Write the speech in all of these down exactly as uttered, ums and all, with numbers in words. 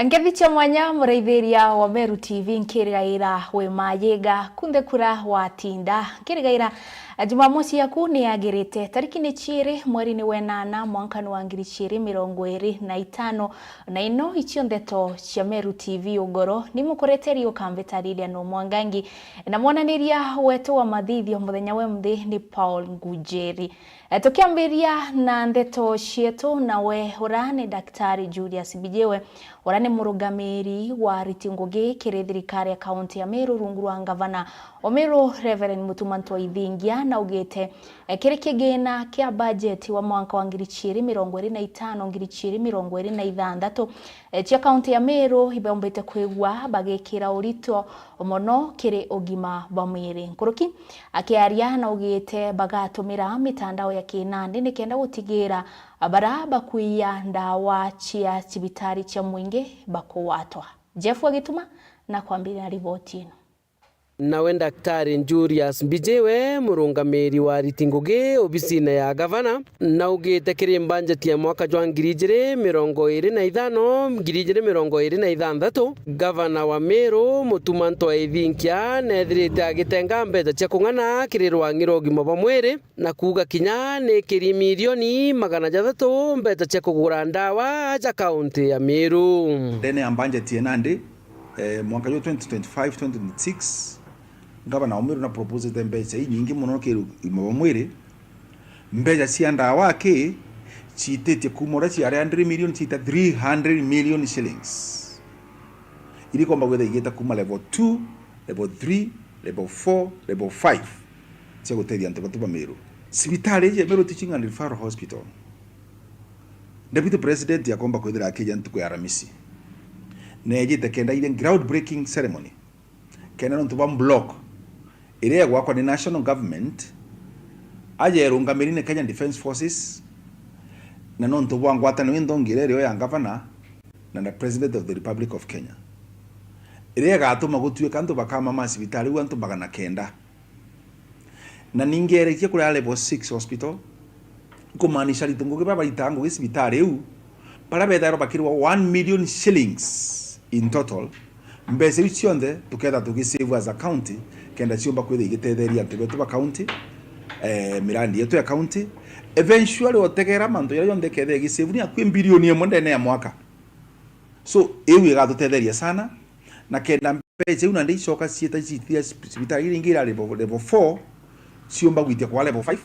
Ngethi cia mwanya, muraithiria wa Meru T V, nkirigaira wi mayiga kunthe kura watinda. Nkirigaira Jumamosi yaku ni yagirite. Tariki ni ciiri, mweri ni wenana, mwanka ni wa ngiri ciiri mirongo iri na itano, na ino icio ndeto cia Meru T V ugoro. Ni mukureteri ukambita Lilian Omwangangi, na mwananiria wetu wa mathithio muthenya wa umuthi ni Paul Ngujeri. E, tukiambiria na ndeto cietu, nawe ura ni Daktari Julius Mbijiwe, ura ni murugamiri wa ariti ngugi kiri thirikari ya kaunti ya Meru rungu rwa ngavana wa Meru Reverend Mutuma Ntwaa Ithingia, na augite, e, kiri kigina kia bajeti wa mwanka wa ngiri ciiri mirongo iri na itano, ngiri ciiri mirongo iri na ithanthatu, e, cia kaunti ya Meru ibombite kwigua bagikira urito mono kiri ugima bwa mwiri. Nkuruki akiaria, naugite bagatumira mitandao ya kinandi nikenda gutigira bara bakuia ndawa cia cibitari cia mwingi bakugwatwa. Jeff Wagituma na kwambiria na riboti ino. Nawe Daktari Julius Mbijiwe, murungamiri wa ariti ngugi obisine ya gavana, naugite kiri mbanjeti ya mwaka jwa ngiri ijiri mirongo iri na ithano, ngiri ijiri mirongo iri na ithanthatu, gavana wa Meru, Mutuma Ntwaa Ithingia, neethirite agitenga mbeca cia kung'ana kiri rwang'i rwa ugima bwa mwiri, na kuuga kinya ni kiri milioni magana jathatu mbeca cia kugura ndawa aja kaunti ya Meru. Ndene ya mbanjeti ya nandi, eh, mwaka jwa twenty twenty-five, twenty twenty-six, ngavana wa Meru na proposete mbeca inyingi mono kiri ugima bwa mwiri. Mbeca cia ndawa aki ciititie kuuma uria ciari hundred million ciita three hundred million shillings, iria ikomba kwithira igiita kuuma level two, level three, level four, level five, cia gutethia antu batu ba Meru. Cibitari iji ya Meru Teaching and Referral Hospital, Deputy President akomba kwithira akija ntuku ya Aramisi, na ejite kenda iria groundbreaking ceremony, kenda nontu bwa block iria igwakwa ni national government, aja irungamiri ni Kenya Defence Forces, na nontu bwa ngwataniro inthongi iria irio ya ngavana na na President of the Republic of Kenya, iria igatuma gutuika antu bakama ma cibitari iu antu magana kenda. Na ningi erekia kuria level six hospital, kumaanisha aritu ngugi baria baritaa ngugi cibitari iu, baria bethairwa bakirwa one million shillings in total, mbeca iu cionthe tuketha tugisave as a county, kenda ciumba kwithira igitetheria antu betu ba county, eh, mirandi yetu ya county. Eventually, otegera mantu jaria jonthe ikethira igisave ni akui bilioni imwe ndene ya mwaka. So, iu igatutetheria sana, na kenda mbeca iu nandi icoka ciita ciithira cibitari iria ingi irari level, level four, ciumba gwitia kwa level five.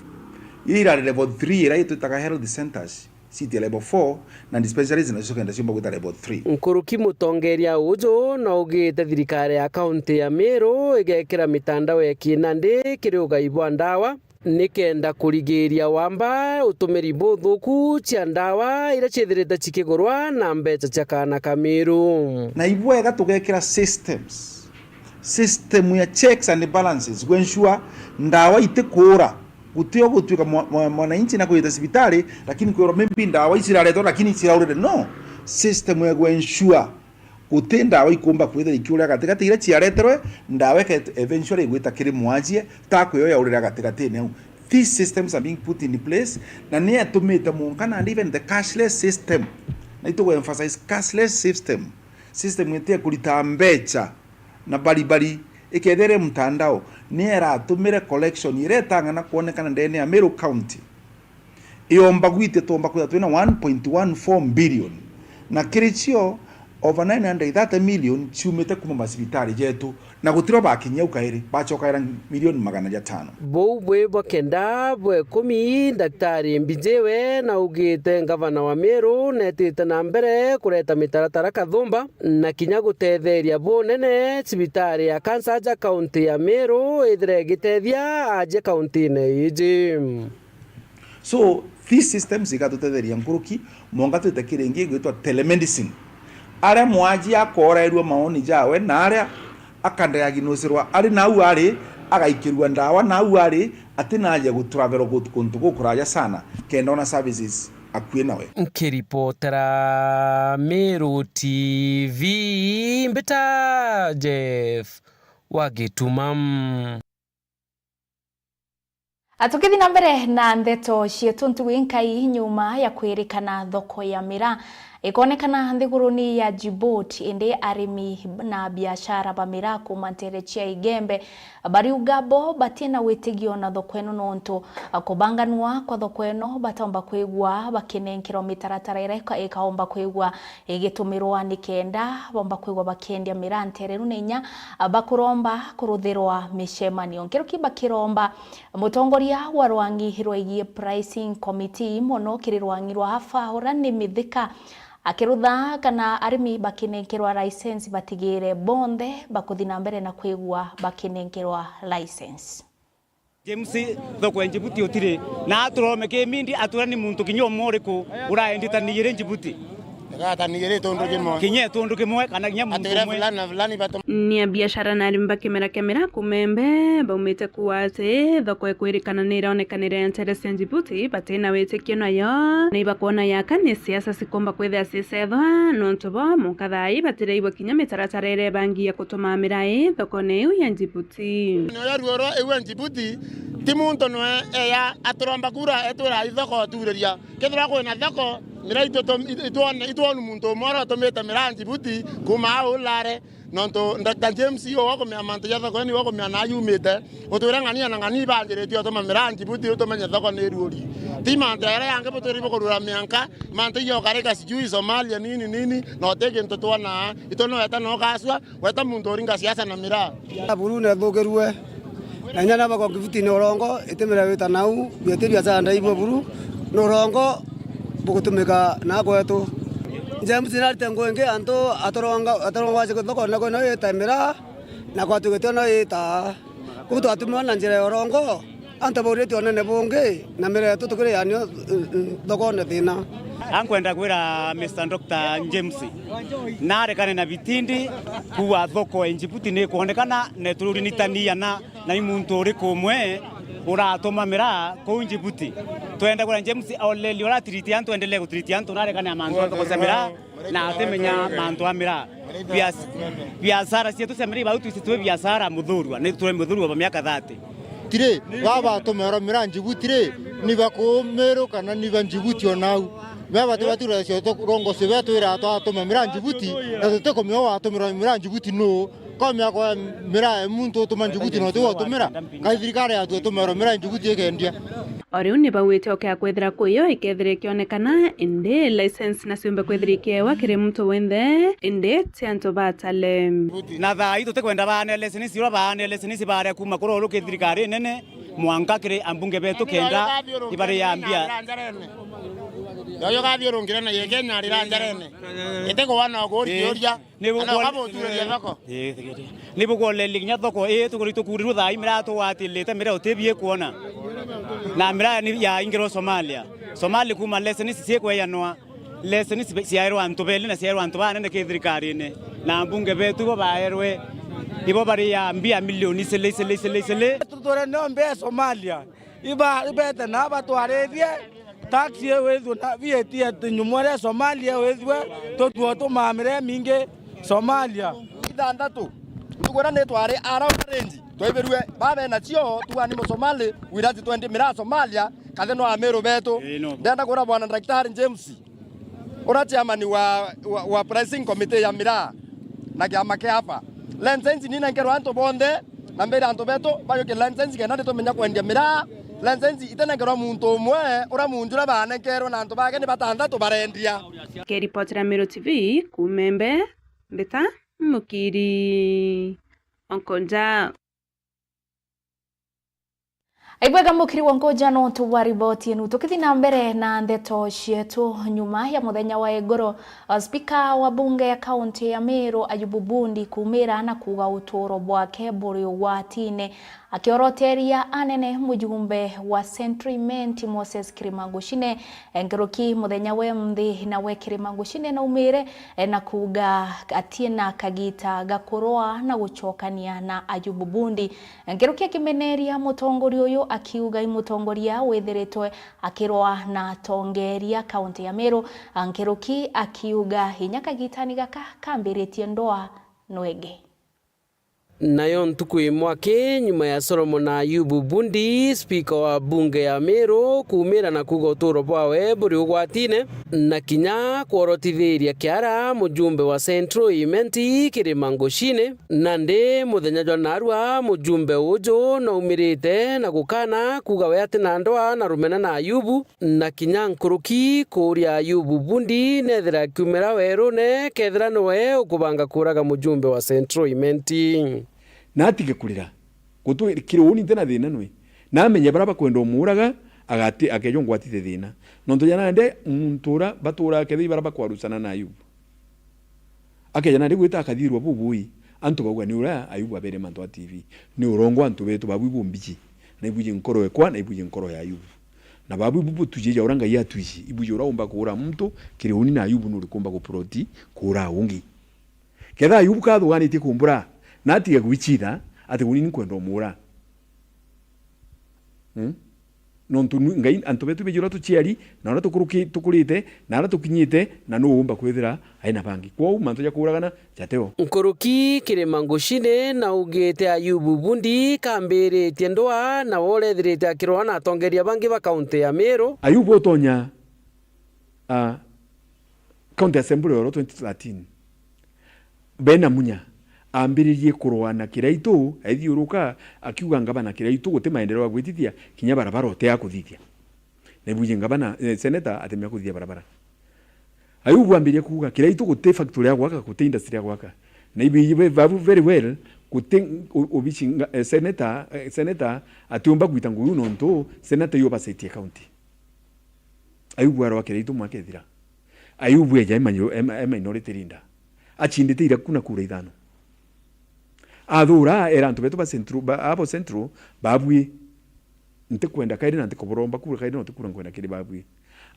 Iria irari level three, iria itwitaga health centers, ciitie level four, na dispensaries nacio kenda ciumba gwita level three. Nkuruki mutongeria uju naugite thirikari ya kaunti ya Meru igekira mitandao ya kinandi kiri ugai bwa ndawa, nikenda kurigiria wamba utumiri buthuku cia ndawa iria ciithirite cikigurwa na mbeca cia kaana ka Meru. Na ibwega tugekira systems, system ya checks and balances, gwensure ndawa itikuura. Gutio gutuika mwa-, mwa-, mwananchi na kwita cibitari, lakini kwirwa maybe ndawa ici iraretwa, lakini ciraurire. No, system ya gwensure guti ndawa ikumba kwithira ikiurira gatigati, iria ciareterwe, ndawa ike-, eventually igwita kiri mwajie, ta kwiyo yaurira gatigatine au. These systems are being put in place, na ni yatumite mwanka nandi even the cashless system, na itugu emphasize cashless system, system itia kurita mbeca na baribari, ikethira iri mtandao, ni iratumire collection iria itang'ana kwonekana ndene ya Meru County. Iomba gwitia twomba kwithira twina one point one four billion, na kiri cio, over nine hundred thirty million ciumite kuuma macibitari jetu, na gutiro bakinyia au kairi, bacokaira milioni magana jatano. Buu bwi bwa kenda bwa ikumi, Daktari Mbijiwe naugite ngavana wa Meru netite na mbere kureta mitaratara kathumba na kinya gutetheria bunene cibitari ya kansa ja kaunti ya Meru ithire igitethia aja kauntine iji. So, these systems igatutetheria nkuruki, mwanka twite kiri ingi igwitwa telemedicine. Aria mwaji akorairua maoni jawe, na aria akadiagnosirwa ari nau ari, agaikirua ndawa nau ari, ati naja gutravel gu-, kuntu gukuraja sana, kenda ona services akui nawe. Nkiripotera Meru T V, mbita Jeff wa Gituma. A, tukithi na mbere na ndeto cietu, ntugu inkai nyuma ya kwirikana thoko ya miraa Ikonekana nthiguruni ya Djibouti, indi arimi na biashara ba miraa kuuma nteere cia Igembe bariuga bo batina witigio na thoko ino, nontu kubanganua kwa thoko ino bataumba kwigua bakinenkerwa mitaratara iria ika-, ikaumba kwigua igitumirwa nikenda baumba kwigua bakiendia miraa nteere iu, na inya bakuromba kuruthirwa micemanio. Nkiruki bakiromba mutongoria wa rwang'i rwegie pricing committee, mono kiri rwang'i rwa Hafa, uria ni Mithika, akirutha kana arimi bakinenkerwa license batigire bonthe bakuthi na mbere na kwigua bakinenkerwa license. James, thoko ya Djibouti utiri na aturome kimindi, atwira ni muntu kinya umwe uriku uraenditaniire Djibouti. Gataniire tundu kimwe. Kinya tundu kimwe, kana kinya muntu umwe. Fulani na fulani batu- Ni a biashara na arimi ba kimera kia miraa kuuma Igembe baumite kuuga ati thoko ikwirikana ni ironekanire ya nteere cia Djibouti batina witikio nayo, na ibakwona yaka ni siasa cikomba kwithira cicethwa, nontu bo mwanka thaa ii batiraigua kinya mitaratara iria ibangi ya gutuma miraa ii thokone iu ya Djibouti. Nioya ruoro iu ya Djibouti, ti muntu nwe eya aturomba kura etwira ithoko oturiria. Kethira kwina thoko, miraa itu-, itu-, itwone, itwonu muntu umwe uria utumite miraa Djibouti kuuma au Ulare. Nontu Doctor James, uwe ukumenya mantu ja thoko, ni uwe ukumenya na yumite. Utwire ng'ania na ng'ania ibanjiritie utuma miraa Djibouti, utumenye thoko ni iruuri. Ti mantu jaria yangi butwiri bukurura mianka, mantu ijokarika sijui Somalia nini nini, na uti kintu twonaa. Itu no weta no ukacua, weta muntu uringa siasa na miraa. Buru nethukirue. Na inya naba kwa kivutine urongo, itimira wita nau, biati biacara ndaibua buru, ni urongo bugutumika na gwetu. James narite ngugi ingi, antu atoronga, atoronga wache thoko na kwina yita miraa, na kwatugitie no yita. Kuu twatumirwa na njira ya urongo, antu bauritie unene bungi, na miraa yetu tukirianio, mm, mm, thokone thina. Ankwenda kwira Mister Doctor James, narekane na bitindi kuuga thoko ya Djibouti ni ikwonekana, na iturinitania na na ni muntu uriku umwe uratuma miraa kuu Djibouti? Twenda kwira James already uratiritie antu, endelee gutiritia antu, narekane na mantu a thoko cia miraa, na atimenya mantu a miraa. Bias-, biashara cietu cia miraa, ibau twisi twi biashara muthurua, ni turi muthurua ba miaka thirty. Tiri, baba atumerwa miraa Djibouti ri, ni ba kuu Meru kana ni ba Djibouti o nau? Baba tibatura cio turongo cio betwira twatuma miraa Djibouti, na tutikumenya watumirwa miraa Djibouti nuu? Ko miako ya miraa ya muntu utuma Djibouti na uti watumira? Kai thirikari yatu itumerwa miraa Djibouti ikendia? O riu ni baugite okea kwithira kuu yo ikethira ikionekana, indi license na ciumbe kwithira ikiewa kiri muntu winthe, indi ti antu batale. Na thaa ii tutikwenda baane license, uria baane license baare kuuma kuri uru ki thirikari nene, mwanka kiri ambunge betu kenda ibari ya mbia. Yoyo gathiurungire na yekenya arira njarene. Ite kuona ukuri kiuria. Ni bugwa-, kana ukamutureria thoko. Ii, thigiria. Ni bugwoleli kinya thoko ii tukuri tukurirwe thaa ii miraa tugwatilite miraa utibie kuona. Na miraa ni yaingirwa Somalia. Somalia kuuma license ciikweyanwa. License ciaerwa antu beli na ciaerwa antu banene ki thirikarine. Na mbunge betu ibo baerwe, ibo bari ya mbia milioni isili, isili, isili, isili. Tuture no mbia Somalia. Iba-, ibete na batwarithie taxi iu withwe na V A T ati nyumo ria Somalia withwe tutuo tumamire mingi Somalia. Ithanthatu. Tugura ni twari around range. Twaibirwe babe na cio tuga ni Musomali, we that twenty mira Somalia, kathe no Amiru betu. Ii, no. Ndenda kura bwana Daktari James. Ura chairman wa, wa, wa pricing committee ya miraa na kiama kia Hafa. License ninenkerwa antu bonthe, na mbere antu betu bajukie license kenda nitumenya kwendia miraa. License itenenkerwa muntu umwe, ura munju ura banenkerwe na antu bake ni batanthatu barendia. Kiripotera Meru T V, kuuma Igembe, Mbita Mukiri Onkonja. Ibwega mukiri wa Nkuja nontu bwa riboti enu. Tukithi na mbere na ndeto cietu, nyuma ya muthenya wa igoro, spika wa bunge ya kaunti ya Meru, Ayubu Bundi, kuumira na kuuga utuuro bwake buri ugwatine, akioroteria anene mujumbe wa Central Imenti, Moses Kirimangushine, nkuruki muthenya wa imunthi, na we Kirimangushine naumire na kuuga atina kagita ga kurua na gucokania na Ayubu Bundi. Nkuruki akimeneria mutongoria uyu akiuga i mutongoria withiritwe akirwa na atongeria kaunti ya Meru, nkuruki akiuga inya kagitani gaka kambiritie ndwaa nwege. Nayo ntuku imwe aki nyuma ya Solomon Ayubu Bundi, spika wa bunge ya Meru, kuumira na kuuga utuuro bwawe buri ugwatine, na kinya kworotithiria kiara mujumbe wa Central Imenti Kirima Ngucine. Nandi muthenya jwa narua, mujumbe uju naumirite na gukana kuuga we ati na ndwaa na rumena na Ayubu, na kinya nkuruki kuuria Ayubu bundi nethira akiumira werune kethira niwe ukubanga kuuraga mujumbe wa Central Imenti. Na atige kurira. Gutu-, kiri uuni nti na thina nwe. Na amenye baria bakwenda umuuraga, agati-, akeejwa ngwatite thina. Nontu ja nandi muntu uria batuuraga kethira i baria bakwarusana na Ayubu. Akeeja nandi gwita akathithirwa bubui, antu bauga ni uria Ayubu abeere mantu a T V. Ni urongo antu beetu babu ibu mbiji, na ibwiji nkoro ekwa, na ibwiji nkoro ya Ayubu. Na babu ibu butwiji ja uria Ngai atwiji, ibwiji uria umba kuura muntu, kiri uuni na Ayubu nuriku umba guploti kuura ungi. Kethira Ayubu kathuganitie kumbura, na atige gwichitha ati uuni ni nkwenda umuura. Hmm? Nontu nu-, Ngai, antu beetu beeji uria tuciari, na uria tukuruki-, tukurite, na aria tukinyite, na nuu uumba kwithira ai na bangi. Kwou mantu ja kuuragana jateo. Nkuruki Kirima Ngucine naugite Ayubu bundi kambiritie ndwaa, nawe urethirite akirwaa na atongeria bangi ba kaunti ya Meru. Ayubu utonya, ah, County Assembly oro twenty thirteen. Bena Munya aambiririe kurwaa na Kiraitu, aithiuruka akiuga, "Ngavana Kiraitu, guti maendeleo agwitithia, kinya barabara uti akuthithia." Na ibwiji ngavana, eh, seneta atemea kuthithia barabara. Ayubu aambiririe kuuga, "Kiraitu, guti factory ya gwaka, guti industry ya gwaka." Na ibwiji ve-, vavu very well, guti u-, ubici nga-, eh, seneta, eh, seneta atiumba gwita ngugi nontu seneta yu oversight ya county. Ayubu arwaa Kiraitu mwaka ethira. Ayubu eeja e manyo-, e ma-, e minority leader. Achindite ira kuna kura ithano. Athuura, eera antu beetu ba Central, ba, abo Central, babui, ntikwenda kairi na ntikuburomba kura kairi na ntikura nkwenda kiri babui.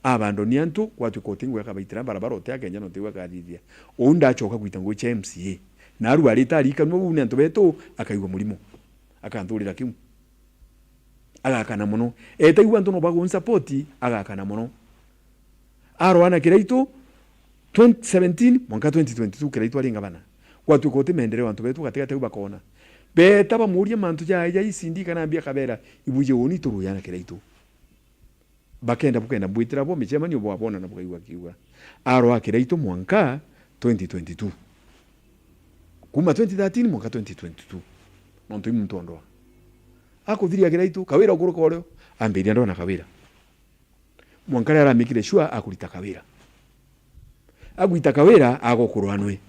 Abandoni antu, gwatwika uti ngugi akabaitira barabara uti akenja na uti ngugi akathithia. Uu ndachoka gwita ngugi cia M C A. Naarua arita arikanua uu ni antu beetu, akaigua murimo. Akanthuurira kiu. Agakana mono. Etaigua antu no bagunsupport, agakana mono. Arwaa na Kiraitu, twenty seventeen mwanka twenty twenty-two Kiraitu ari ngavana. Gwatwika uti maendeleo antu beetu gatigati au bakoona. Beeta bamuuria mantu ja, ja E C D kana mbia akabeera, "Ibwiji uuni turuya na Kiraitu." Bakenda bukenda mbwitira bo micemanio bwabona na bukaigua akiuga. Arwaa Kiraitu mwanka twenty twenty-two. Kuuma twenty thirteen mwanka twenty twenty-two. Nontu i muntu o ndwaa. Akuthiria Kiraitu, Kawira ukuruka urio, aambiria ndwaa na Kawira. Mwanka riria aramikire sure akurita Kawira. Agwita Kawira, agokurwa nwe.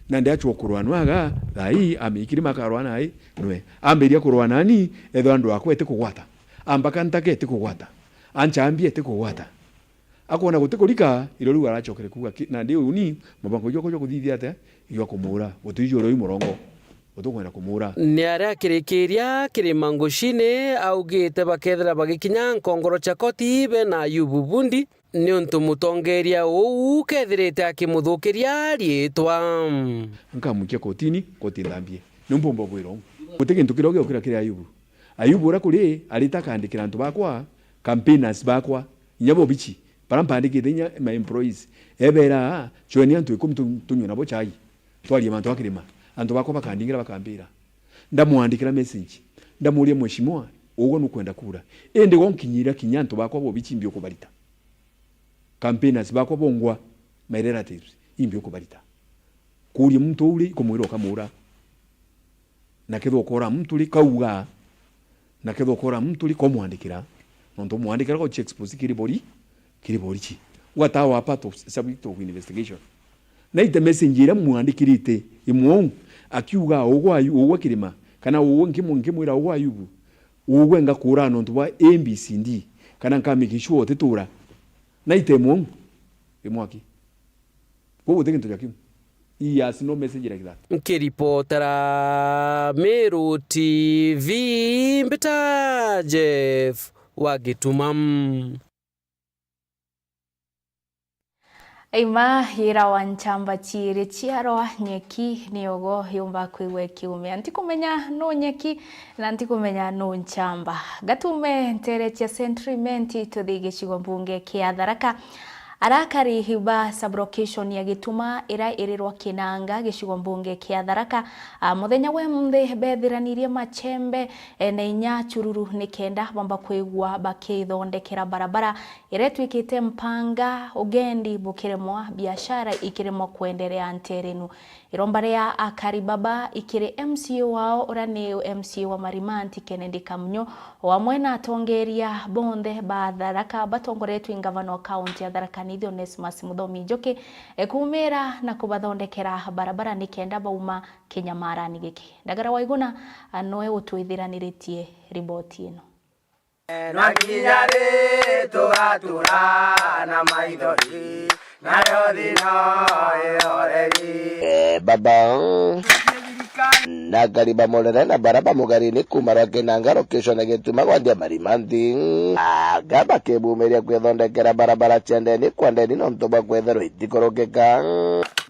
Nandi achwa kurwa nwe aga, thaa ii amikire makarwa nai nwe. Ambiria kurwa nani, ethwa andu akwa etikugwata. Ambaka ntaka etikugwata. Anchambia etikugwata. Akwona gutikurika, iro riu arachokere kuuga ki-, nandi uuni, mubango jwakwa jwa kuthithia atia, jwa kumuura. Gutijua uria ui murongo. Utukwenda kumuura. Ni aria akirikiria Kirima Ngucine augite bakethira bagikinya nkongoro cha koti bena Ayubu bundi, niuntu mutongeria uu kethirite akimuthukiria riitwa. Nkamwikia kotini, koti nthambie. Ni mpumba bwira uu. Guti gintu kiria giokira kiri Ayubu. Ayubu uria kuri, arita akaandikira antu bakwa, campaigners bakwa, inya bobichi, baria mpandikite inya my employees. Ebeera, "Chweni antu ikumi tu-, tunywe nabo chai. Twarie mantu a kirima." Antu bakwa bakandingira bakambira. Ndamwandikira message. Ndamuuria, "Mheshimiwa, ugwe nukwenda kura?" Indi gonkinyira kinya antu bakwa bobichi imbi ukubarita. Campaigners bakwa bongwa, my relatives, imbi ukubarita. Kuuria muntu uu ri, ikumwira ukamuura. Na kethirwa ukoora muntu ri, kauga. Na kethirwa ukoora muntu ri, komwandikira. Nontu umwandikira, gochi expose kiri bori, kiri borichi. What are part of subject of investigation. Naite message iria mwandikirite, imwe uu, akiuga, "Ugwe Ayu-, ugwe Kirima," kana ugwe nkimu-, nkimwira, "Ugwe Ayubu, ugwe ngakuura nontu bwa A B C D, kana nkamake sure utituura." Naite imwe uu, imwaki. Kwou guti gintu ja kiu. He has no message like that. Nkiripotera Meru T V, mbita Jeff wa Gituma. Aima yirawa nchamba ciiri ciarwa, nyeki niogo yumba kwigua ikiumia. Ntikumenya nu nyeki, na ntikumenya nu nchamba. Gatume ntere cia Central Imenti tuthi gicigo mbunge kia Tharaka. Arakari ba sub-location ya Gituma ira iri Rwakinanga, gicigo mbunge kia Tharaka, a, muthenya wa munthi bethiranirie machembe, e, na inya chururu nikenda bomba kwigua bakithondekera barabara ira itwikite mpanga, ugendi bukiremwa, biashara ikiremwa kwenderea nterenu. Iromba ria akari baba ikiri M C A wao, uria ni M C A wa Marimanti, Kennedy Kamunyo, o amwe na atongeria bonthe ba Tharaka batongoretwe i ngavana wa kaunti ya Tharaka Nithi, Onesmus Muthomi Njuki, e, kuumira na kubathondekera barabara nikenda bauma kinyamarani giki. Ndagara Waiguna, a, noe utwithiraniritie riboti ino. Na nginya ri tugatura na maithori, nayo thina ioreri? Eh, baba. Na akari ba Murere na bara ba Mugarini kuuma Rwakinanga, location ya Gituma gwandia Marimanti, aga bakibumiria kwithondekera barabara ciendeni kwa ndeni nontu bwa kwithirwa itikurukika.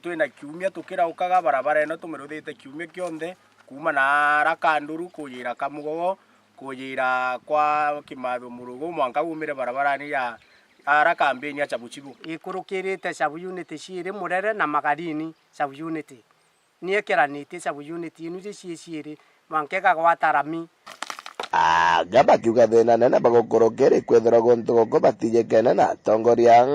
Twina kiumia tukiraukaga barabara ino, tumiruthite kiumia kionthe, kuuma na ara Kanduru kujira Kamugogo, kujira kwa Kimathu Murugu, mwanka umire barabarani ya ara kambeni ya Chabuchibu. Ikurukirite sub unit ciiri, Murere na Magarini sub unit. Ni ikeranitie sub unit inu iri cii ciiri, mwanka igagwata rami. Aga bakiuga thina nene bagukurukira ikwithirwa guntu guku batijikene na atongoria.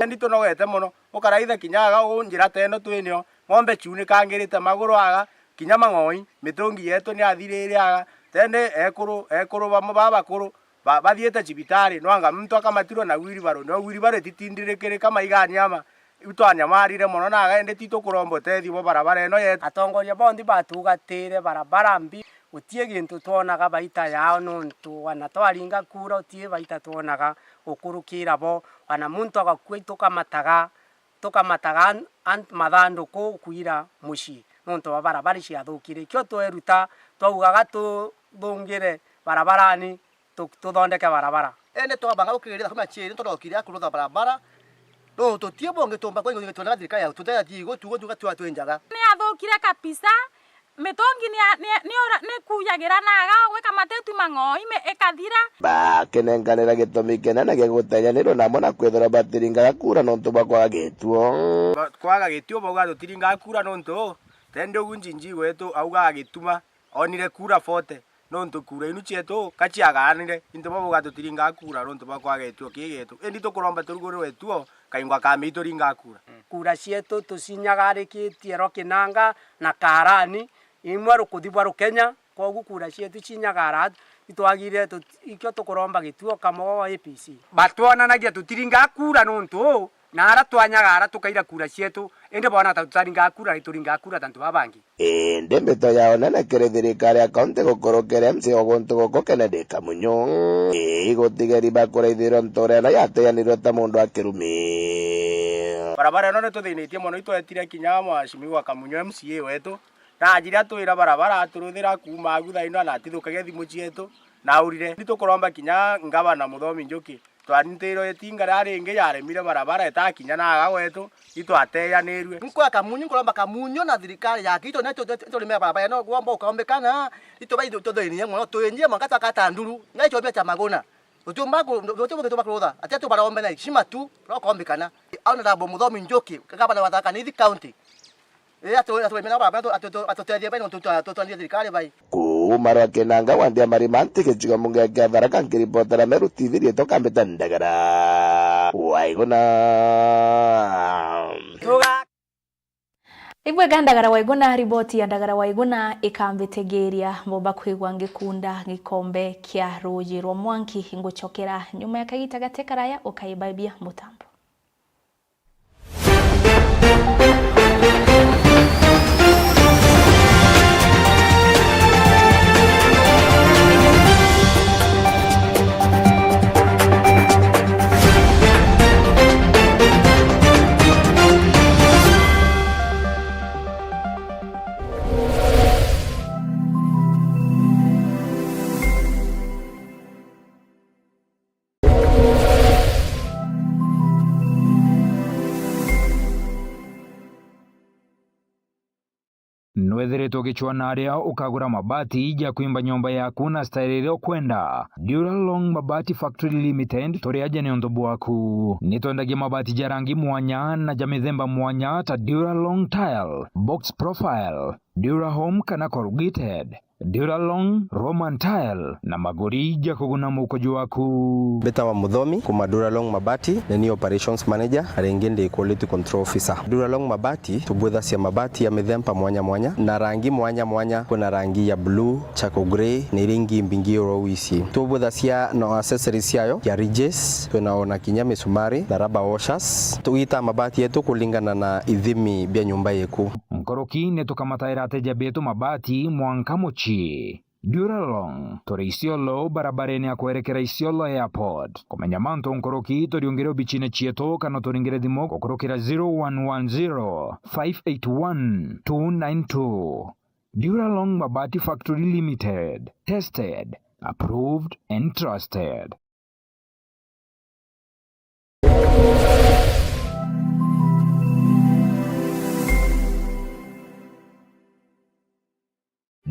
Ndi tunogete mono, ukaraitha kinya aga uu njira teno twinio, ng'ombe ciunikangirite maguru aga, kinya mang'oi, mitungi yetu ni yathirire aga, tende ekuru, ekuru bamo babakuru, ba-, bathiite cibitari, no anga muntu akamatirwa na wheelbarrow, no wheelbarrow ititindirikirika maigani ama, riu twanyamarire mono, na aga indi titukuromba utethio bwa barabara ino yetu. Atongoria bonthe batugatire barabara mbi, gutii gintu twonaga baita yao, nontu wana twaringa kura, utii baita twonaga gukurukira bo, wana muntu agakua itukamataga, tukamataga an-, an-, mathanduku kuira mucii nontu bwa barabara ciathukire. Ikio tweruta, twaugaga tuthungire barabarani, tu-, tuthondeke barabara. Ene twabanga gukirira kuma ciiri turokire akurutha barabara, no tutie bungi tumba kwa ingi tuona thirikari ya tuteja jigo tugo tuga twa twinjaga. Ni athukire kabisa. Mitungi ni, ni, ni, ni kujagira na aga gwika matetu mang'oi me-, ikathira. Bakinenganira gitumi kinene gia gutejanirwa namo na kwithirwa batiringaga kura nontu bwa kwaga gituo. Ba-, kwaga gituo bauga tutiringaga kura nontu, tende ugu njinji wetu augaga Gituma, onire kura forty, nontu kura inu cietu ka ciaganire, into bauga tutiringaga kura nontu bwa kwaga gituo kii gitu. Indi tukuromba turugurirwe tuo, kaingwa kami ituringaga kura. Kura cietu tucinyagarikitie Rwakinanga na Karani, imwe rukuthi bwa Rukenya, kwogu kura cietu cinyagara, itwagire tut-, ikio tukuromba gituo Kamogo A P C. Batwonanagia tutiringaa kura nontu uu, na ara twanyagara tukaira kura cietu, indi boona ta tutaringaa kura, na ituringaa kura ta antu baa bangi. Indi mbito yao nene kiri thirikari ya kaunti gukurukira M C A wa guntu guku Kennedy Kamunyu, ii gutigeri bakuraithirwa ntuura ino yateanirwe ta mundu wa kirumi. Barabara ino nituthinitie mono, itwetire kinya Mheshimiwa Kamunyu M C A wetu, na ajire atwira barabara aturuthira kuuma agu thaa ino na atithukagia thimu cietu, na aurire. Ni tukuromba kinya ngavana Muthomi Njuki, twarintirwe itinga riria ringi yaremire barabara itakinya na aga gwetu, itwateanirue. Nkwa Kamunyu, nkuromba Kamunyu na thirikari yake, itu ne tu-, tu-, turimira barabara ino, gwomba ukombekana, itu bai tuthinie mono, twinjie mwanka twakata nduru, na itwambia cha Maguna. Utiumba ku-, utiumba gituma kurutha, ati atu barombe na heshima tu, rokombekana. Honorable Muthomi Njuki, gavana wa Tharaka Nithi County. Ii, atu-, aturimira barabara, atu-, atu-, atutethie bai, nontu twa-, tutwandie thirikari bai. Kuuma Rwakinanga wa Ndiamari Manti, gicigo mbunge kia Tharaka, nkiripotera Meru T V, riitwa Kambita Ndagara. Waiguna. Ibwega Ndagara Waiguna, riboti ya Ndagara Waiguna ikambitigiria mumba kwigua ngikunda gikombe kia ruuji rwa mwanki. Ngucokera nyuma ya kagita gati karaya, ukaibaibia mutambo. Nwethiritwe ugicwaa na aria ukagura mabati ja kwimba nyomba yaku na style iria ukwenda. Duralong Mabati Factory Limited, turi aja niuntu bwaku. Nitwendagia mabati ja rangi mwanya na ja mithemba mwanya ta Duralong Tile, Box Profile, Durahome kana Corrugated, Duralong, Roman Tile na maguri ja kuguna mukuju waku. Mbitawa Muthomi kuma Duralong Mabati, ni ni operations manager, na ringi ndi quality control officer. Duralong Mabati, tubwithacia mabati ya mithemba mwanya mwanya na rangi mwanya mwanya. Kwina rangi ya blue, charcoal grey, na iria ingi mbingi oro ici. Tubwithacia na accessories ciayo, ya ridges, twina ona kinya misumari na rubber washers. Tugitaa mabati yetu kulingana na ithimi bia nyumba yeku. Nkuruki ni tukamataira ateja betu mabati mwanka mucii. Duralong, turi Isiolo, barabarene ya kwerekera Isiolo Airport. Kumenya mantu nkuruki, turiungire obichine cietu kana turingire thimu gukurukira zero one one zero, five eight one, two nine two. Duralong Mabati Factory Limited. Tested, approved and trusted.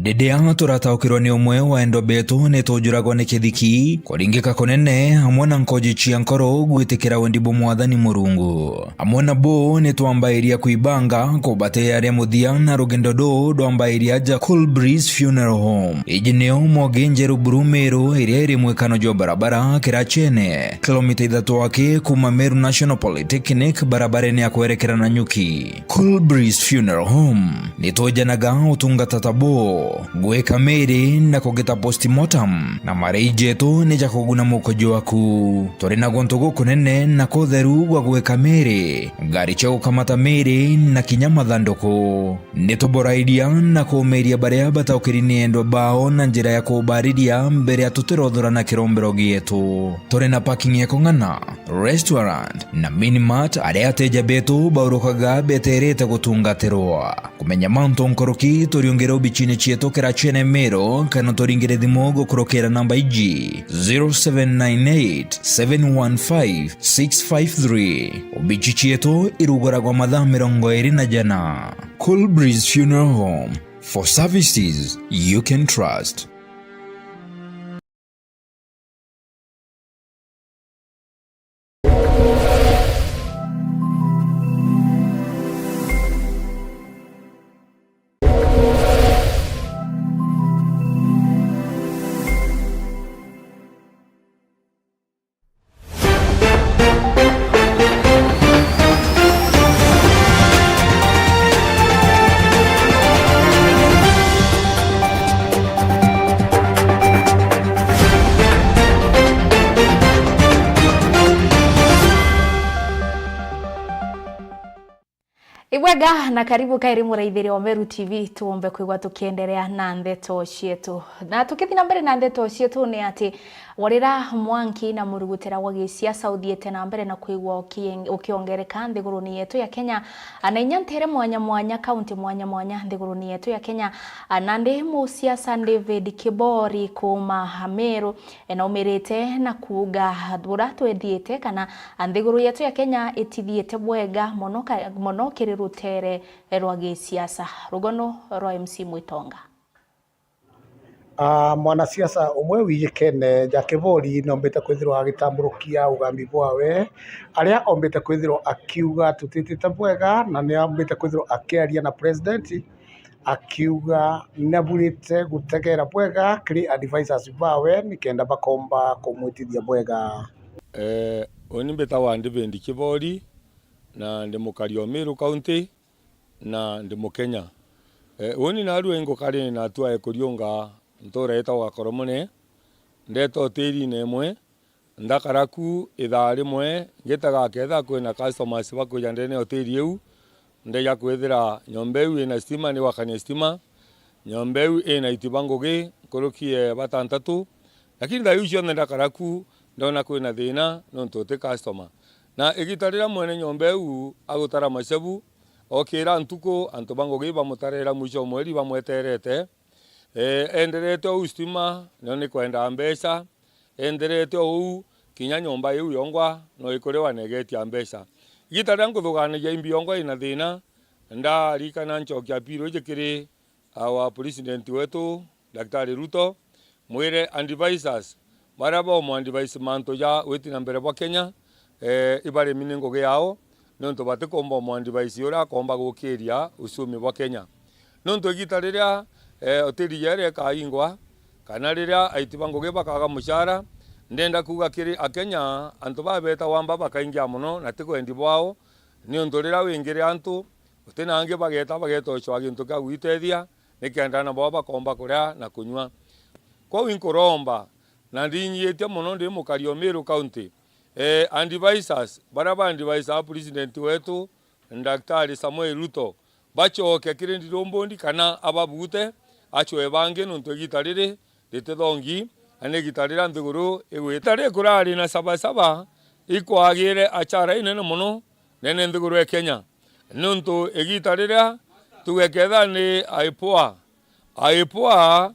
Riria turataukirwa ni umwe wa endwa betu, ni tujuragwa ni kithiki, kuringika kunene, amwe na nkoji cia nkoro gwitikira wendi bwa Mwathani Murungu. Amwe na bo ni twambairia kwibanga kubatearia muthia, na rugendo ruu rwambairia aja Cool Breeze Funeral Home. Iji nio Mwogi Njeru Buru Meru, iria iri mwikano jwa barabara Kirachene, kilomita ithatu aki kuma Meru National Polytechnic, barabarene ya kwerekera Nanyuki. Cool Breeze Funeral Home ni twejanaga utungata ta buu, gwika miri na kugita postmortem, na marei jetu ni ja kuguna mukuju waku. Turi na guntu gukunene na kutheru gwa gwika miri, ngari cia gukamata miri na kinya mathanduku. Ni tuborairia na kuumiria baria bataukiri ni endwa bao na njira ya kuubariria mbere ya tutirothura na kirombero gietu. Turi na parking ya kung'ana, restaurant na minimart, aria ateja betu baurukaga beterete gutungatirwa. Kumenya mantu nkuruki, turiungire obichine cietu Kirachene Meru, kana turingire thimu gukurukira namba iji, zero seven nine eight, seven one five, six five three. Obichi cietu iruguragwa mathaa mirongo iri na jana. Cool Breeze Funeral Home, for services you can trust. Ibwega na karibu kairi muraithiria wa Meru T V, tuombe kwigua tukienderea na ndeto cietu. Na tukithi na mbere na ndeto cietu, ni ati warira mwanki na murugutira wa gisiasa uthiite na mbere na kwigua ukieng-, ukiongereka nthiguruni yetu ya Kenya, na inya ntere mwanya mwanya, kaunti mwanya mwanya nthiguruni yetu ya Kenya. Nandi musiasa David Kibori kuuma Meru, e, naumirite na kuuga bura twethiite kana nthiguru yetu ya Kenya itithiite bwega mono ka-, mono kiri rutere rwa gisiasa. Rugono rwa M C Mwitonga. Ah, mwanasiasa umwe wijikene ja Kibori nombite kwithirwa agitamburukia ugambi bwawe, aria ombite kwithirwa akiuga tutitite bwega, na ni ombite kwithirwa akiaria na president akiuga naburite gutegera bwega kiri advisors bawe nikenda bakomba kumwitithia bwega. Eh, uni mbitagwa David Kibori, na ndi mukari o Meru County, na ndi Mukenya. Eh, uni narua ingukari na atua ekuriunga ntura itagwa Koromone, ndeta hotelini imwe, ndakara ku ithaa rimwe, ngitega ketha kwina customers bakwija ndene ya hoteli iu, ndeja kwithira nyomba iu ina stima, ni gwakania stima. Nyomba iu ina itiba ngugi nkuruki e batantatu, lakini thaa iu cionthe ndakara ku, ndona kwina thina nontu uti customer. Na igita riria mwene nyomba iu agutara macebu, okira ntuku, antu ba ngugi bamutarera mwisho o mweri bamweterete. Eh, enderete uu stima, nio ni kwendaa mbeca, enderete uu, kinya nyomba iu yongwa no ikuriwa na igetia mbeca. Igita riria nkuthugaanagia imbi yongwa ina thina, ndarikana ncokia appeal iji kiri Our president wetu, Daktari Ruto, mwire advisors baria baumwadvise mantu ja witi na mbere bwa Kenya, eh, ibaremi ni ngugi yao, niuntu batikumba umwadvise uria akomba gukiria uchumi bwa Kenya. Niuntu igita riria, eh, hoteli jeria ikaingwa, kana riria aiti ba ngugi bakaga muchara, ndenda kuuga kiri Akenya, antu babeta wamba bakaingia mono na ti kwendi bwao, niuntu riria wingire antu, guti na angi bageta, bageta ucwaa gintu kia gwitethia, nikenda nabo bakomba kuria na kunywa. Kwou inkuromba, na ndinyiitie mono ndi mukari o Meru County, eh, advisors, baria ba advisor president wetu, Daktari Samuel Ruto, bacoke kiri Ndirumbundi kana ababute, acwe bangi, niuntu igita riri ritithongi, na ni igita riria nthiguru igwita. Igita riria kurari na sabasaba ikwagire achara inene mono nene nthiguru ya Kenya, niuntu igita riria tugeketha ni IPOA, IPOA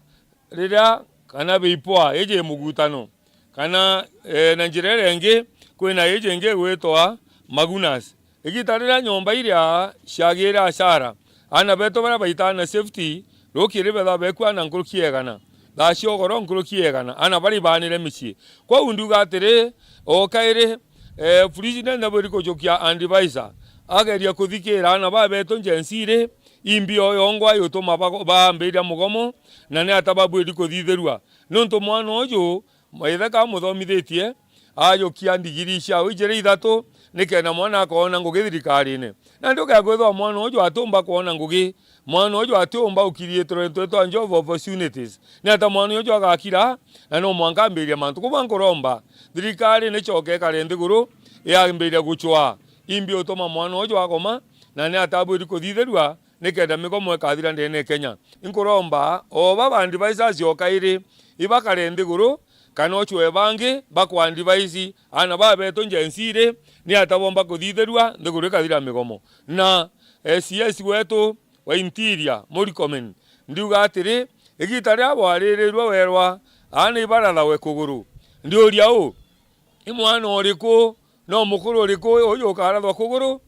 riria kana BIPOA iji mugutano, kana, eh, na njira iria ingi kwina iji ingi igwitwa Magunas. Igita riria nyomba iria ciagire achara, aana betu baria baitaga na safety, rukiri betha bekua na nkuruki ya igana, thaa cia ugoro nkuruki ya igana, aana baria ibaanire micii. Kwou ndiuga atiri, o kairi, eh, president abwiri kujukia advisor, ageria kuthikira aana baa betu Gen Z ri, imbi o yongwa yutuma bago-, baambiria mugomo, na ni ata babwiri kuthithirua. Niuntu mwana uju, maithe ka muthomithitie, ajukia ndigiri ciao ijiri ithatu, nikenda mwana akoona ngugi thirikarine. Na nduga kwithwa mwana uju atiumba kwona ngugi, mwana uju atiumba ukiriitirwa into itwa job opportunities. Ni ata mwana uju agakira, na no mwanka ambiria mantu. Kuba nkuromba, thirikari nicoke ikare nthiguru, yambiria gucwaa imbi utuma mwana uju agoma, na ni ata abwiri kuthithirua, nikenda migomo ikathira ndene ya Kenya. Inkuromba, o baba advisors o kairi, ibakare nthiguru, kana ocwe bangi bakwa advise, aana baa betu Gen Z ri, ni ata bomba kuthithirua, nthiguru ikathira migomo. Na, eh, C S wetu wa Interior, Murkomen, ndiuga atiri, igita riria bwaririrwe werwa, aana ibarathawe kuguru. Ndiuria u, i mwana uriku, no mukuru uriku uju ukarathwa kuguru?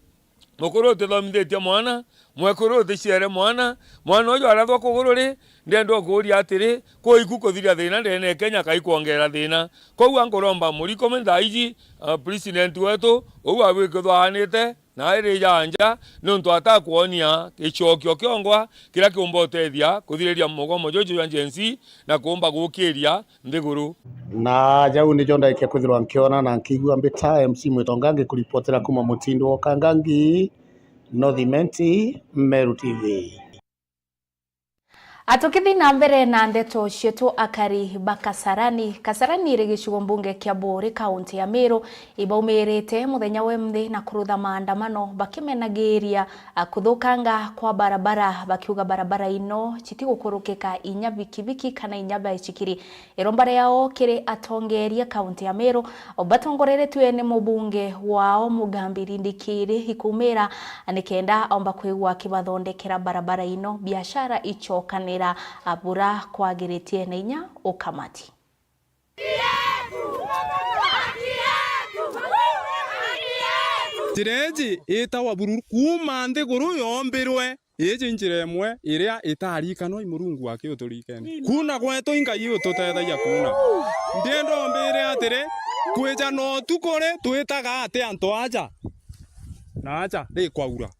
Mukuru utithomithitie mwana, mwekuru uticiere mwana, mwana uju arathwa kuguru ri, ndenda ukuuria atiri, kuu iku kuthiria thina ndene ya Kenya kai kwongera thina? Kwou ankuromba Murkomen thaa iji, uh, president wetu, uu abwikithwa aanite, na airija nja, niuntu atakwonia gicokio kiongwa kiria kiumba utethia kuthiriria mugomo juju jwa Gen Z na kuumba gukiria nthiguru. Na jau nijo ndaikia kwithirwa nkiona na nkigua mbita M C Mwitonga ngikuripotera kuma Mutindu wa Kangangi, North Imenti, Meru T V. A, tukithi na mbere na ndeto cietu, akari ba Kasarani. Kasarani iri gicigo mbunge kia Buuri, kaunti ya Meru, ibaumirite muthenya wa imthi na kurutha maandamano bakimenagiria, a, kuthukanga kwa barabara, bakiuga barabara ino citigukurukika inya bikibiki kana inya baicikiri. Iromba riao kiri atongeeria kaunti ya Meru batongoreretue ni mubunge wao Mugambi Rindikiri ikumira nikenda omba kwigua akibathondekera barabara ino, biashara icokanira, a, bura kwagiritie na inya ukamati. Njira iji itagwa bururu kuuma nthiguru yombirwe. Iji njira imwe iria itarikanwa i Murungu aki uturikene. Kuna gwetu i Ngai ututethagia kuna. Ndienda umbire atiri, kwija na utuku ri twitaga ati antu aja? Na aja ri kwaura?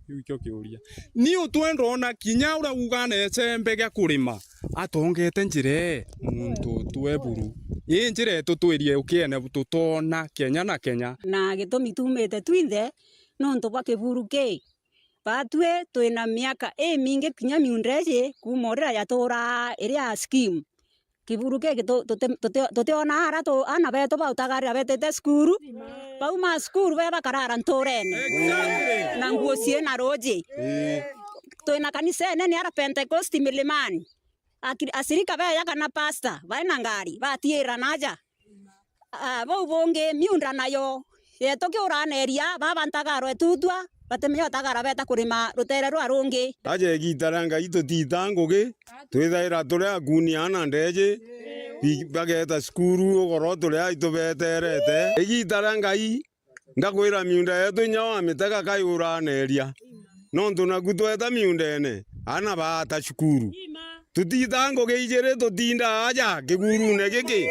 Kiu ikio kiuria. Ni utwenda ona kinya uria uga na icembe gia kurima, atongete njira ii, muntu utwe buru. Ii njira itutwirie ukiene tutona Kenya na Kenya. Na gitumi tumite twinthe nontu bwa kiburu kii. Batwi twina miaka imingi kinya miunda iji kuuma uria yaturaa iria scheme. Kiburu giki tu-, tuti-, tuti-, tutiona ara tu-, aana betu bautagarira betite cukuru. Bauma cukuru be bakarara nturene. Exactly. Na nguo ciina ruuji. Ii. Twina kanisa inene ara Pentecost Milimani. Akiri-, ashirika beja kana pastor, baina ngari, batiira naaja. Ah, bau bungi, miunda nayo, yetu kiuraneria, baba ntagaro etutwa, batimenya utagara beta kurima rutere rwa rungi. Aja igiita ria Ngai tutiita ngugi, twithaira turi akuuni aana ndeeji, bi-, bageeta cukuru ugoro turi ai tubeterete. Igiita ria Ngai, ngakwira miunda yetu inya wamitega kai uraneria. Nontu naku tweta miundene, ana baata cukuru. Tutitaa ngugi ijiri, tutinda aja kigurune giki.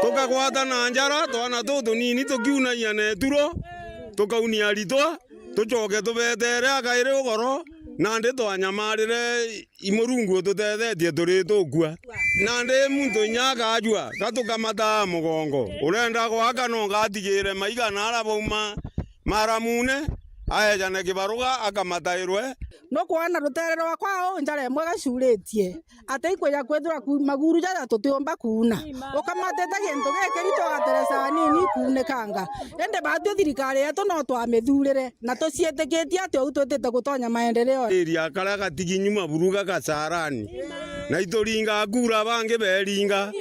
Tukagwatana njara, twana tutunini tukiunagia na ituro, tukaunia aritwa, tucoke tubetere akairi ugoro, nandi twanyamarire i Murungu ututethetie turi tukua. Nandi muntu inya akajua, gatukamata mugongo. Urenda gwaka no ngatigire maiga na ara bauma maramune, aejane kibaruga akamatairwe. Nukwona rutere rwakwa uu njara imwe gacuritie, ati ikwija kwithirwa ku-, maguru jaja tutiumba kuuna. Ukamatite gintu gikirito ugateresa anini ikuunikanga. Indi batwi thirikari yetu no twamithurire, na tuciitikitie ati uu twitite gutonya maendeleo. Iria karia gatigi nyuma buru gagacarani. Na ituringa kura bangi beringa.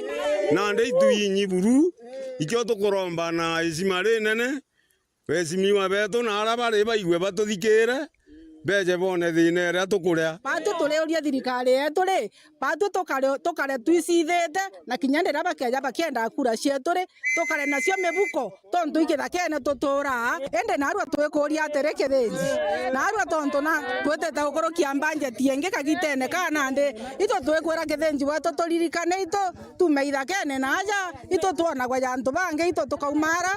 Nandi itwinyi buru, ikio tukuromba na icima rinene. Beheshimiwa betu na ara bari baigue batuthikire, beje bone thina iria tukuria. Batwi turiuria thirikari yetu ri, batwi tukare, tukare twicithite, na kinya riria bakeja bakienda kura cietu ri, tukare nacio mibuko, tontu i kithakene tuturaa. Indi narua twikuria atiri kithinji, narua tontu na twitite gukurukia mbanjeti ingi kagitene ka nandi, itu twikwira kithinji wetu turirikane itu tume ithakene na aja, itu twonagwa ja antu bangi, itu tukaumara.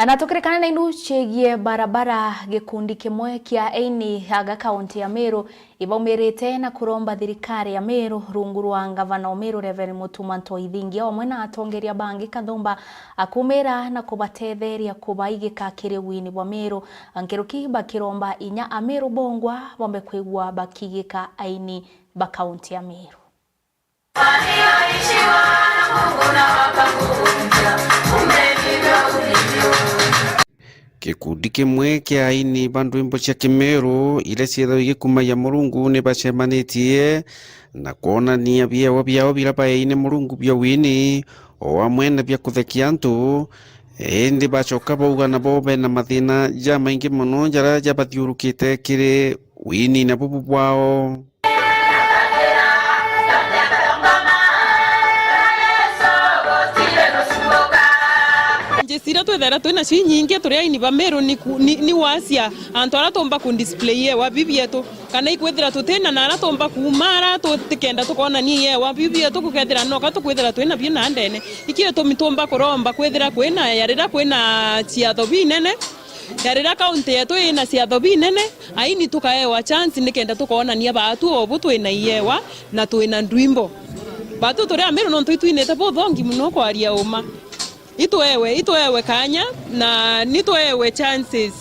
Na tukirikane na inu ciegie barabara, gikundi kimwe kia aini aga kaunti ya Meru ibaumirite na kuromba thirikari ya Meru rungu rwa ngavana wa Meru Reverend Mutuma Ntoi Thingia, amwe na atongeria bangi kathumba, akumira na kubatetheria kubaigika kiri wini bwa Meru, nkuruki bakiromba inya Ameru bongwa bombe kwigua bakigika aini ba kaunti ya Meru. Gikundi kimwe kia aini ba ndwimbo cia Kimeru iria ciethagwa igikumagia Murungu ni bacemanitie na kwonania biewa biao biria baeine Murungu bia wini, o amwe na bia kuthekia antu, indi bacoka bauga nabo bena mathina jamaingi mono jaria jabathiurukite kiri winine bubu bwao. Njira iria twithaira twinacio inyingi turi aini ba Meru ni ku-, ni, ni wacia antu aria tumba ku display ewa bibi yetu, kana ikwithira tutina na aria tumba kuuma ara tu-, tikenda tukonania ewa bibi yetu, gukethira noka tukwithira twinabio na ndene. Iki gitumi tumba kuromba kwithira kwina ya riria kwina ciatho binene, ya riria kaunti yetu ina ciatho binene, aini tukaewa chance nikenda tukoonania baatu obu twina iewa na twina ndwimbo. Baatu turi Ameru nontu itwinite buthongi mono kwaria uma. Itwewe, itwewe kanya na nitwewe chances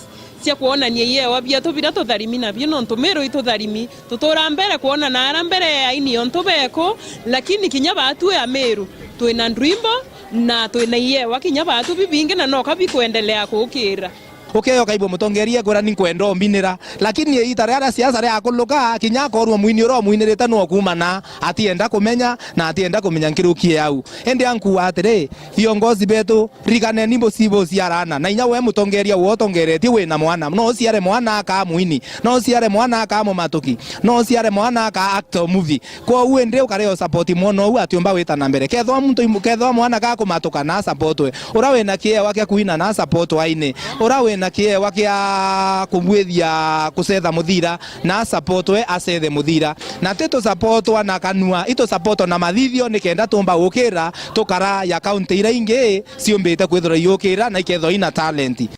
cia kwonania iewa bietu biria tutharimi nabio nontu Meru itutharimi. Tutura mbere kwona na ara mbere aini ontu beku, lakini kinya baatu Ameru twina ndwimbo na twina iewa kinya baatu bibingi na noka bikwendelea kuukira. Ukeyo kaigua mutongeria ekwira, "Ni nkwenda umbinira." Lakini iita riria ria siasa riakuluka, kinya akorwa mwini uria umwinirite no kumana, atienda kumenya na atienda kumenya nkiruki au. Indi ankuuga atiri, viongozi betu, riganeni buci buciarana. Na inya we mutongeria uria utongeretie wina mwana, no uciare mwana akaa mwini, no uciare mwana akaa mumatuki, no uciare mwana akaa actor movie. Kwou indi ukare o support mwana ou atiumba wita na mbere. Kethwa muntu imu-, kethwa mwana ga kumatuka na supportwe. Ura wina kiewa kia kuina na supportwe aini. Ura wina kiewa kia kubwithia kucetha muthira na supportwe acethe muthira. Na ti tu supportwa na kanua, itu supportwa na mathithio nikenda tumba gukira tukara ya county ira ingi ciumbite kwithirwa iukira na ikethwa ina talent.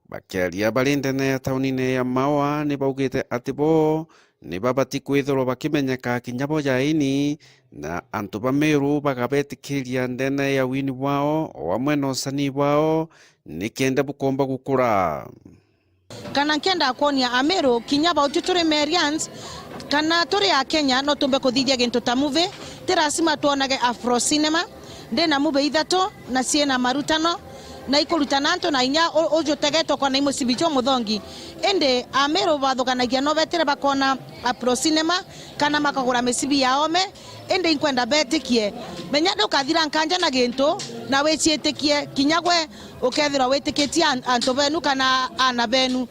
Bakiaria bari ndene ya taunine ya Maua, ni baugite ati bo ni babati kwithirwa bakimenyeka kinya bo ja aini, na antu ba Meru bagabetikiria ndene ya wini bwao, o amwe na usanii bwao, nikenda bukomba gukura. Kana nkenda kwonia Ameru, kinya bauti turi Merians, kana turi Akenya, no tumbe kuthithia gintu ta movie, ti lazima twonage Afro cinema. Ndina movie ithatu na ciina marutano, na ikurutana antu na inya u-, ujutegete ukona i mucibi jumuthongi. Indi Ameru bathuganagia no betire bakona Afro cinema kana makagura micibi ya ome, indi inkwenda betikie. Menya ndukathira nkanja na gintu na wiciitikie kinya gwe ukethirwa witikitie an-, antu benu kana aana benu.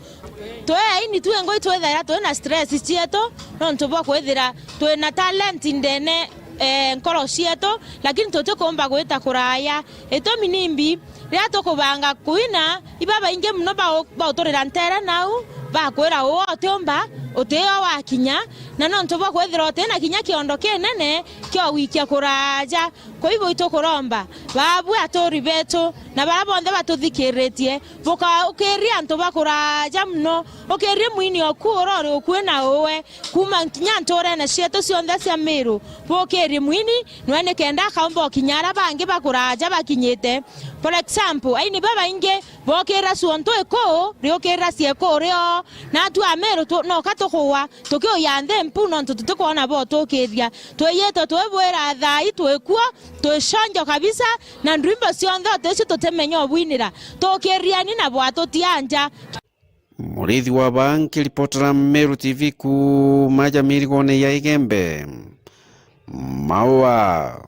Twi aini twingwa itwithaira twina stress cietu nontu bwa kwithira twina talent ndene, eh, nkoro cietu, lakini tutikumba gwita kuraya. Itumi nimbi? Riria tukubanga kuina, ibabaingi mono bau-, bauturira ntere nau, Bakwira uu utiumba, utio wakinya, na nontu bwa kwithira utina kinya kiondo kinene kio gwikia kuraja. Kwa hivyo itukuromba, babu aturi betu, na baria bonthe batuthikiritie, bukaukiria antu ba kuraja mono, ukirie mwini oku urori ukui na uwe, kuma kinya nturene cietu cionthe cia Miru, bukirie mwini, nwe nikenda akaumba ukinya aria bangi ba kuraja bakinyite. For example, aini babaingi bokira ciontu iku, riukira cieku rio, na atu a Miru tu-, noka tukuwa, tukiuya nthi mpu nontu tutikwona botukiria. Twiyite twibwira thai twikuo, twiconjo kabisa, na ndwimbo cionthe uticio tutimenya ubwinira. Tukiriani na bwatutianja. Murithi wa Baa nkiripotera Meru T V kuuma ja mirigone ya Igembe. Maua.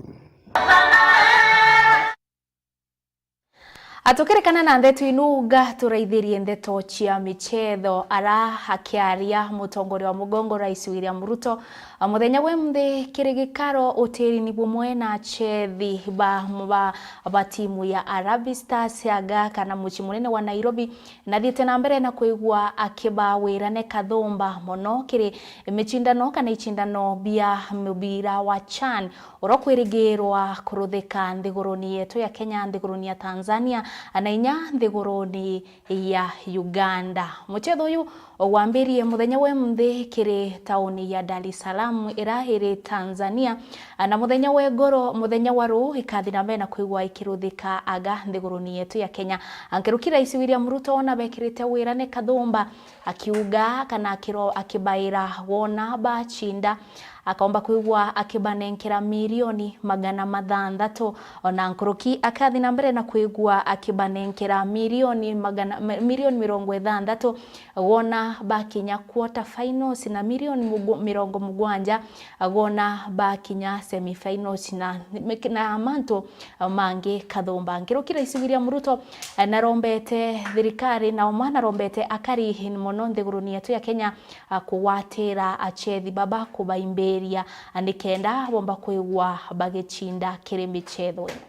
Atukirikana na ndeto inuga turaithirie ndeto cia michetho, ara akiaria mutongoria wa mugongo Rais William Ruto, a, muthenya we mthi kiri gikaro utirini bumwe na achethi ba, ba, ba timu ya Harambee Stars aga kana mucii munene wa Nairobi, nathiite na mbere na kwigua akibawira ne kathumba mono kiri micindano kana icindano bia mubira wa CHAN, uria ukwirigirwa kuruthika nthiguruni yetu ya Kenya, nthiguruni ya Tanzania, na inya nthiguruni ya Uganda. Muchetho uyu wambirie muthenya we mthi kiri tauni ya Dar es Salaam, ira iri Tanzania, na muthenya we goro, muthenya wa ruu ikathi na mbere na kwigua ikiruthika aga nthiguruni yetu ya Kenya. Nkuruki Rais William Ruto ona bekirite wira ne kathumba, akiuga kana akiro-, akibaira wona bacinda, akaomba kwigua akibanenkera milioni magana mathanthatu. Ona nkuruki akathi na mbere na kwigua akibanenkera milioni magana, mi-, milioni mirongo ithanthatu wona bakinya quarter finals na milioni mugu-, mirongo mugwanja wona bakinya semi finals na, na mantu mangi kathumba. Nkuruki Rais William Ruto, eh, narombete thirikari na umwe narombete akari mono nthiguruni yetu ya Kenya, ah, kugwatira achethi baba kubaimbiria, ah, nikenda bomba kwigua bagicinda kiri michetho ino.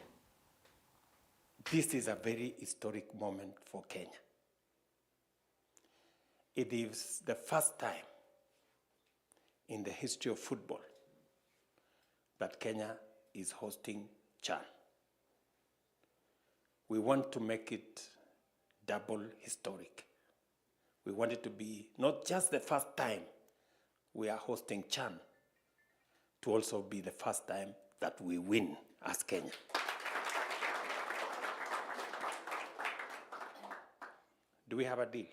This is a very historic moment for Kenya. It is the first time in the history of football that Kenya is hosting CHAN. We want to make it double historic. We want it to be not just the first time we are hosting CHAN, to also be the first time that we win as Kenya. Do we have a deal?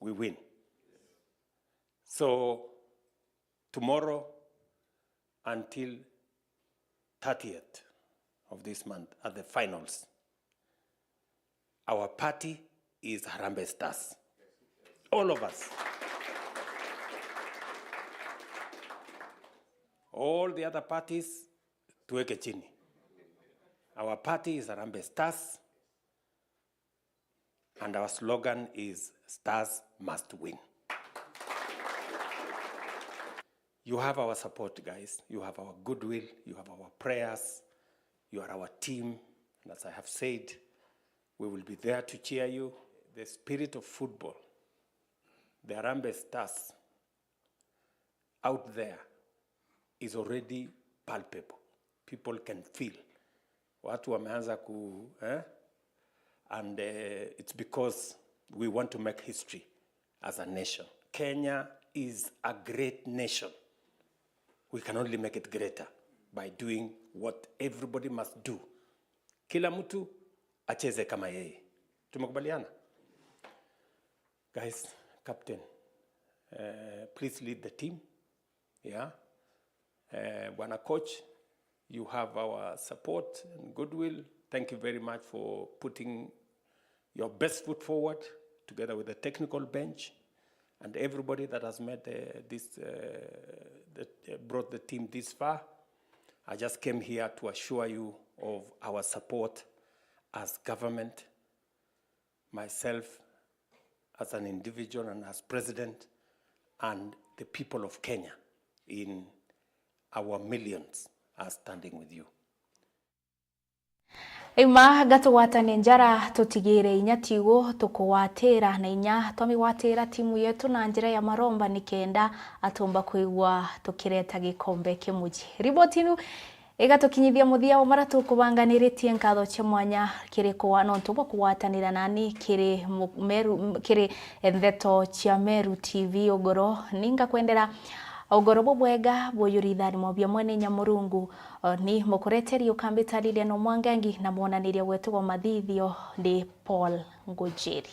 We win. So, tomorrow until thirtieth of this month are the finals. Our party is Harambee Stars. All of us. All the other parties, tuweke chini. Our party is Harambee Stars. And our slogan is Stars must win. You have our support, guys. You have our goodwill. You have our prayers. You are our team. And as I have said, we will be there to cheer you. The spirit of football, the Harambee Stars, out there is already palpable. People can feel. Watu wameanza ku, eh? And, eh, it's because we want to make history as a nation. Kenya is a great nation. We can only make it greater by doing what everybody must do. Kila mtu acheze kama yeye. Tumekubaliana? Guys, captain, eh, please lead the team. Yeah. Eh, Bwana Coach, you have our support and goodwill. Thank you very much for putting your best foot forward together with the technical bench and everybody that has made, uh, this, uh, that, uh, brought the team this far. I just came here to assure you of our support as government, myself as an individual and as president, and the people of Kenya in our millions are standing with you. Ima gatugwatane njara, tutigire inya tigu tukugwatira na inya twamigwatira timu yetu na njira ya maromba nikenda atumba kwigua tukireta gikombe kimuji. Riboti inu igatukinyithia muthia wa mara tukubanganiritie. Nkatho cia mwanya kiri kwa nontu bwa kugwatanira nani kiri mu-, meru, kiri Ndeto cia Meru T V. Ugoro ninga kwendera ugoro bubwega buyuri itharimo bia mwene inya Murungu. O, ni mukureteri ukambita Lilian Omwangangi na mwonaniria wetu wa mathithio ndi Paul Ngujiri.